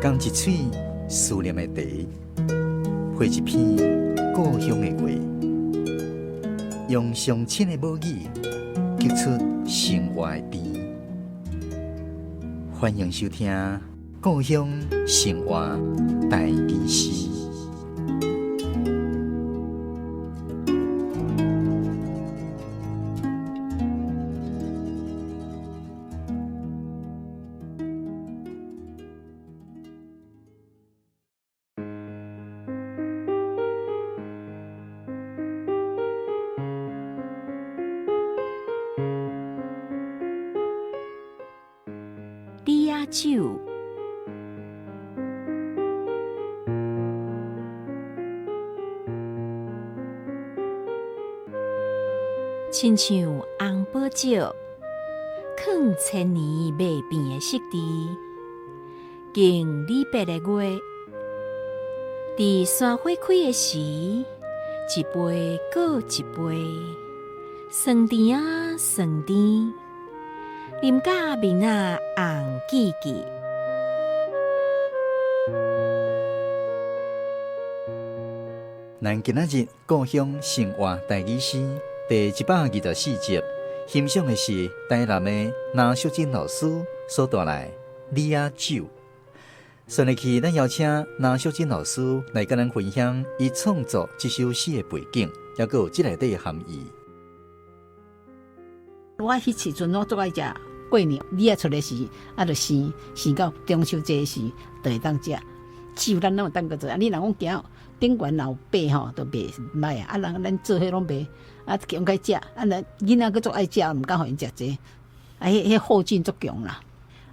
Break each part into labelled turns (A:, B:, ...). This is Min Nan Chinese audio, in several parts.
A: 仝一喙思念的茶，配一篇故鄉的話，用上親的母語，激出生活的甜。歡迎收聽《故鄉生活台語詩》。
B: 李仔酒，親像紅寶石，藏千年袂變的色致，敬李白的月，佇山花開的時，一杯閣一杯，酸甜仔酸甜，啉甲面仔紅記記。
A: 咱今仔日故鄉生活台語詩第124集，欣賞的是台南的林淑珍老師所帶來《李仔酒》。順下去，咱邀請林淑珍老師來佮咱分享伊創作這首詩的背景，抑閣有這內底的含義。
C: 我彼時陣我足愛食過年李仔出來時，啊，就生生到中秋節時，就會當食。酒咱攏有當閣做，啊，你若講驚頂懸若有白吼，就袂歹啊。啊，人咱做彼攏袂，啊，強該食，啊，咱囡仔閣足愛食，毋敢予𪜶食濟。啊，彼後勁足強啦，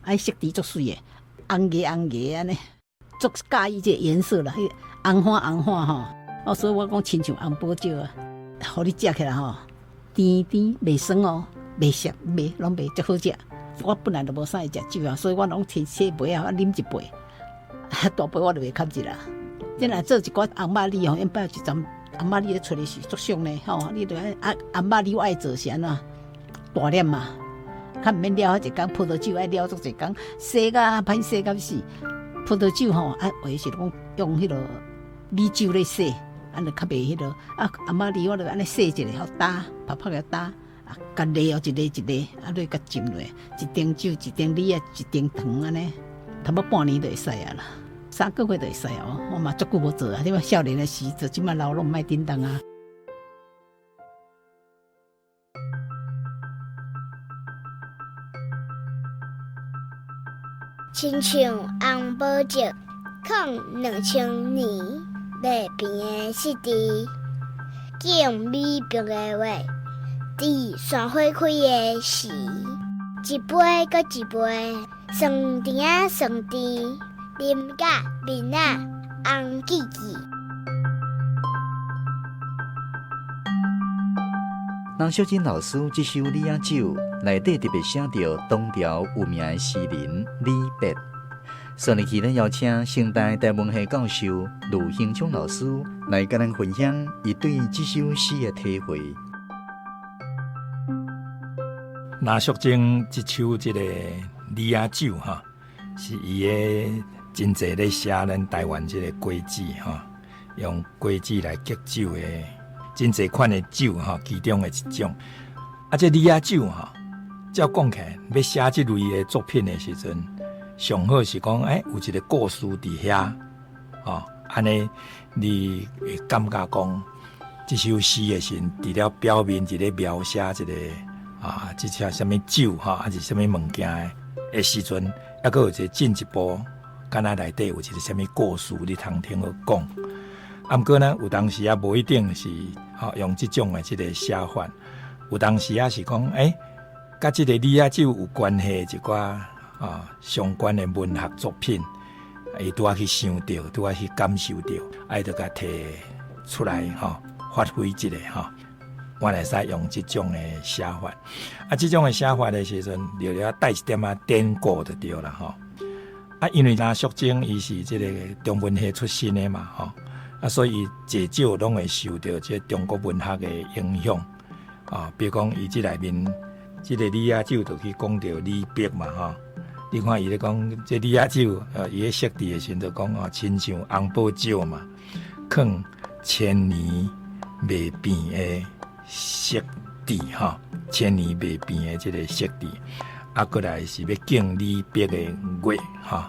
C: 啊，色致足媠的，紅牙紅牙按呢，足佮意這個顏色啦，彼紅花紅花吼。哦，所以我講親像紅寶石啊，予你食起來吼，甜甜袂酸哦，袂澀，袂攏袂足好食。我本來就無啥愛食酒啊，所以我攏摕細杯仔，我啉一杯，大杯我就袂堪入啦。這若做一寡紅肉李吼，因擺有一陣紅肉李咧出來時足俗呢吼，你著愛啊紅肉李我愛做是按怎大粒嘛，較毋免了遐濟工，葡萄酒愛了足濟工，洗甲歹洗甲死。葡萄酒吼啊，有的是講用彼個米酒咧洗，按呢較袂彼個啊紅肉李我著按呢洗一下，予焦，拍拍予焦。啊，共瀝哦，一粒一粒，啊，落共浸落，一爿酒，一爿李仔，一爿糖按呢，差不多半年就會使啊啦，3個月就會使哦。我嘛足久無做啊，你嘛少年的時做，這擺老攏毋愛振動啊。
D: 親像紅寶石，藏2000年袂變的色致，敬李白的話。佇山花開的時，一杯閣一杯，酸甜仔酸甜，啉甲面仔紅記記。
A: 林淑珍老師這首《李仔酒》內底特別寫著唐朝有名的詩人李白。所以今日邀請成大台文系教授盧興聰老師來佮咱分享伊對這首詩的體會。
E: 林淑珍這首這個李仔酒吼，是伊的真濟咧寫咱台灣這個果子吼，用果子來結酒的真濟款的酒吼，其中的一種。啊，這李仔酒吼，照講起來，欲寫這類的作品的時陣，上好是講，欸，有一個故事佇遐，吼，按呢你會感覺講，這首詩的時陣，除了表面一个描寫一個啊，這隻啥物酒吼，還是啥物物件的時陣，猶閣有一個進一步，敢若內底有一個啥物故事，你通聽伊講。啊，毋過呢，有當時仔無一定是吼用這種的這個寫法，有當時仔是講，欸，佮這個李仔酒有關係的一寡啊相關的文學作品，伊拄仔去想著，拄仔去感受著，啊，伊就共提出來吼，發揮一下吼。我會使用這種的寫法，啊，這種的寫法的時陣，就了帶一點仔典故就對啦吼。啊，因為林淑珍伊是這個中文系出身的嘛吼，啊，所以伊至少攏會受著這中國文學的影響啊。比如講，伊這內面這個李仔酒就去講著李白嘛吼，你看伊咧講這李仔酒，伊咧設置的時陣就講哦，親像紅寶石嘛，囥千年袂變的色致吼，千年袂變的這个色致，啊，閣來是欲敬李白的月吼。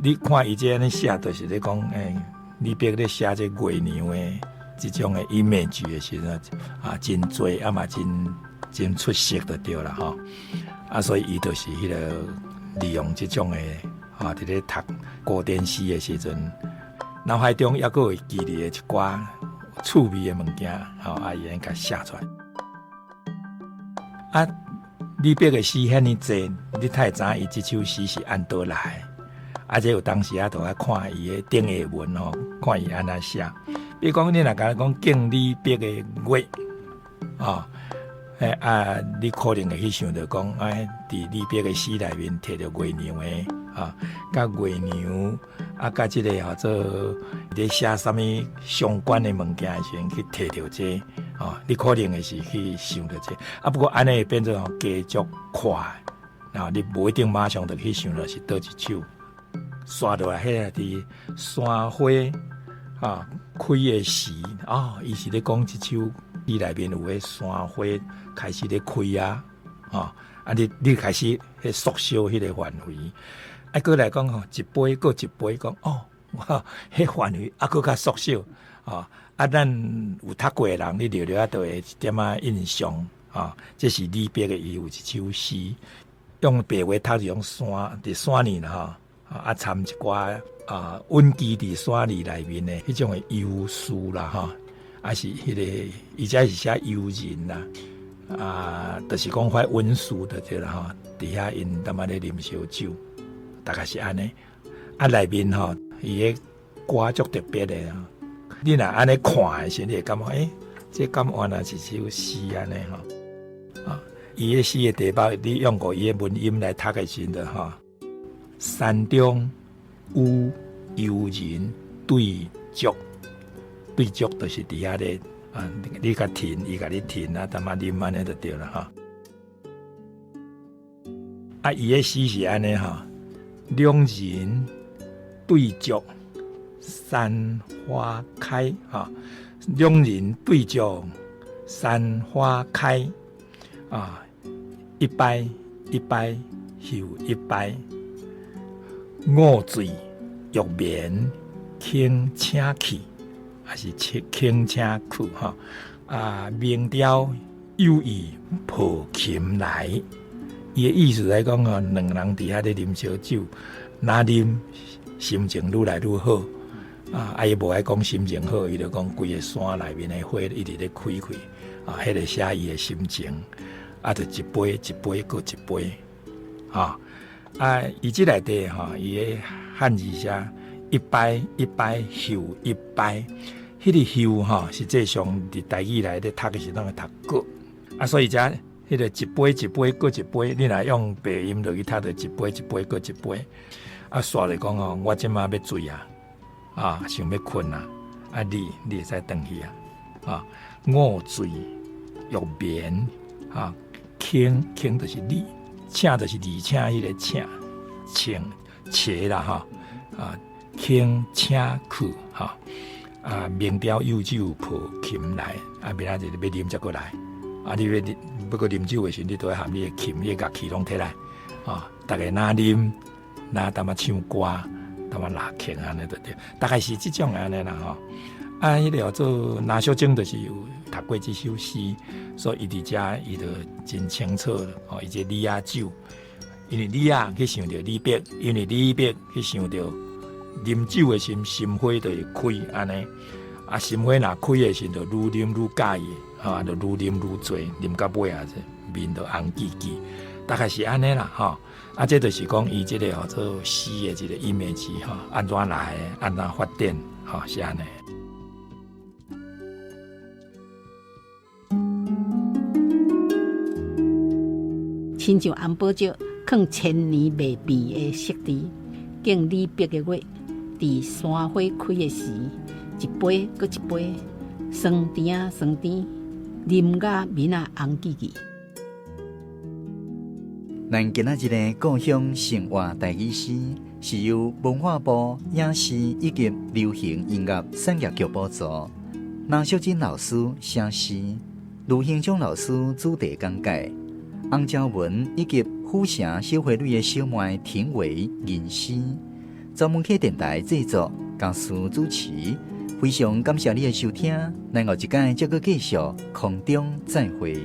E: 你看伊這按呢寫，就是咧講，李白咧寫這月娘的這種的 image 的時陣，啊，真濟啊嘛，真真出色就對啦吼。啊，所以伊就是彼个利用這種的，啊，佇咧讀古典詩的時陣，腦海中猶閣會記得的一寡趣味的物件，吼，啊，伊會共寫出來。啊，李白的詩遐爾濟，你才會知影伊這首詩是按佗來。啊，這有當時啊，就愛看伊的頂下文吼，看伊按怎寫。比如講，你若共講敬李白的月，哦，啊，你可能會去想著講，哎，佇李白的詩內面提著月娘的，啊，佮月娘，啊，佮這个號做咧寫啥物相關的物件的時陣去提著這個，哦，你可能會是去想著這個。啊，不過按呢會變做吼加足快，然後你無一定馬上就去想著是佗一首。煞落來，彼个佇山花啊開的時，哦，伊是咧講這首詩內面有彼山花開始咧開啊，哦，啊你你開始彼縮小彼个範圍，啊，閣來講吼，一杯閣一杯講哦，彼範圍啊閣較縮小，哦，啊，咱有讀過的人，你略略啊都會一點仔印象，啊，這是李白的伊有一首詩，用白話讀就用山佇山裡啦吼。啊，摻一寡啊，隱居佇山裡內面的彼種的幽士啦，吼，啊是彼个，伊這是寫幽人啦，啊，就是講發隱士就對啦，吼，佇遐𪜶淡仔咧啉燒酒，大概是按呢。啊，內面吼，伊的歌足特別的，你若按呢看的時，你會感覺，欸，這敢原來是首詩按呢吼。啊，伊的詩的題目，你用過伊的文音來讀的時陣，吼。山中與幽人對酌，對酌就是佇遐咧啊，你共停，伊共你停啊，淡仔啉按呢就對啦吼。啊，伊的詩是按呢吼，兩人對酌，山花開吼，兩人對酌，山花開啊，一擺一擺又一擺。午醉欲眠輕請去，還是請輕請去吼？啊，明朝有意抱琴來，伊的意思來講吼，兩人佇遐咧啉燒酒，若啉心情愈來愈好。啊，伊無愛講心情好，伊就講規个山內面的花一直咧開開，啊，彼个寫伊的心情，啊，就一杯一杯閣一杯，啊。啊，伊這內底吼，伊的漢字寫一擺一擺又一擺，彼个又吼，實際上佇台語內底讀的時陣會讀閣，啊，所以遮彼个一杯一杯閣一杯，你若用白音落去讀，就一杯一杯閣一杯。啊，煞來講吼，我這馬欲醉啊，啊，想欲睏啊，啊，你你會使轉去啊，啊，午醉欲眠啊，輕輕就是你。請就是而且彼个請，請切啦吼，啊，輕請去吼，啊，明朝有酒抱琴來，啊，明仔日欲啉才閣來，啊，你欲啉欲閣啉酒的時陣，你都愛含你的琴、你的樂器攏提來，啊，逐家若啉，若淡仔唱歌，淡仔拉琴按呢就對，大概是這種按呢啦吼。啊，彼个叫做林淑貞，就是有讀過這首詩，所以伊佇遮伊就真清楚哦。伊這李仔酒，因為李仔去想著李白，因為李白去想著啉酒的時陣，心花就會開按呢。啊，心花若開的時陣，就愈啉愈佮意，啊，就愈啉愈醉，啉到尾啊，面就紅記記，大概是按呢啦，吼。啊，這就是講伊這個叫做詩的這個 image 吼，按怎來，按怎發展，吼，是按呢。
C: 親像紅寶石，囥千年袂變的色致，敬李白的月，佇山花開的時，一杯閣一杯，酸甜啊酸甜，啉甲面仔紅記記。
A: 咱今仔日的故鄉生活台語詩，是由文化部影視以及流行音樂產業局補助，林淑珍老師寫詩，盧興忠老師主題講解，洪昭文以及府城小花女的小妹婷維吟詩，專門客電台製作，嘉思主持。非常感謝你的收聽，咱後一擺再閣繼續空中再會。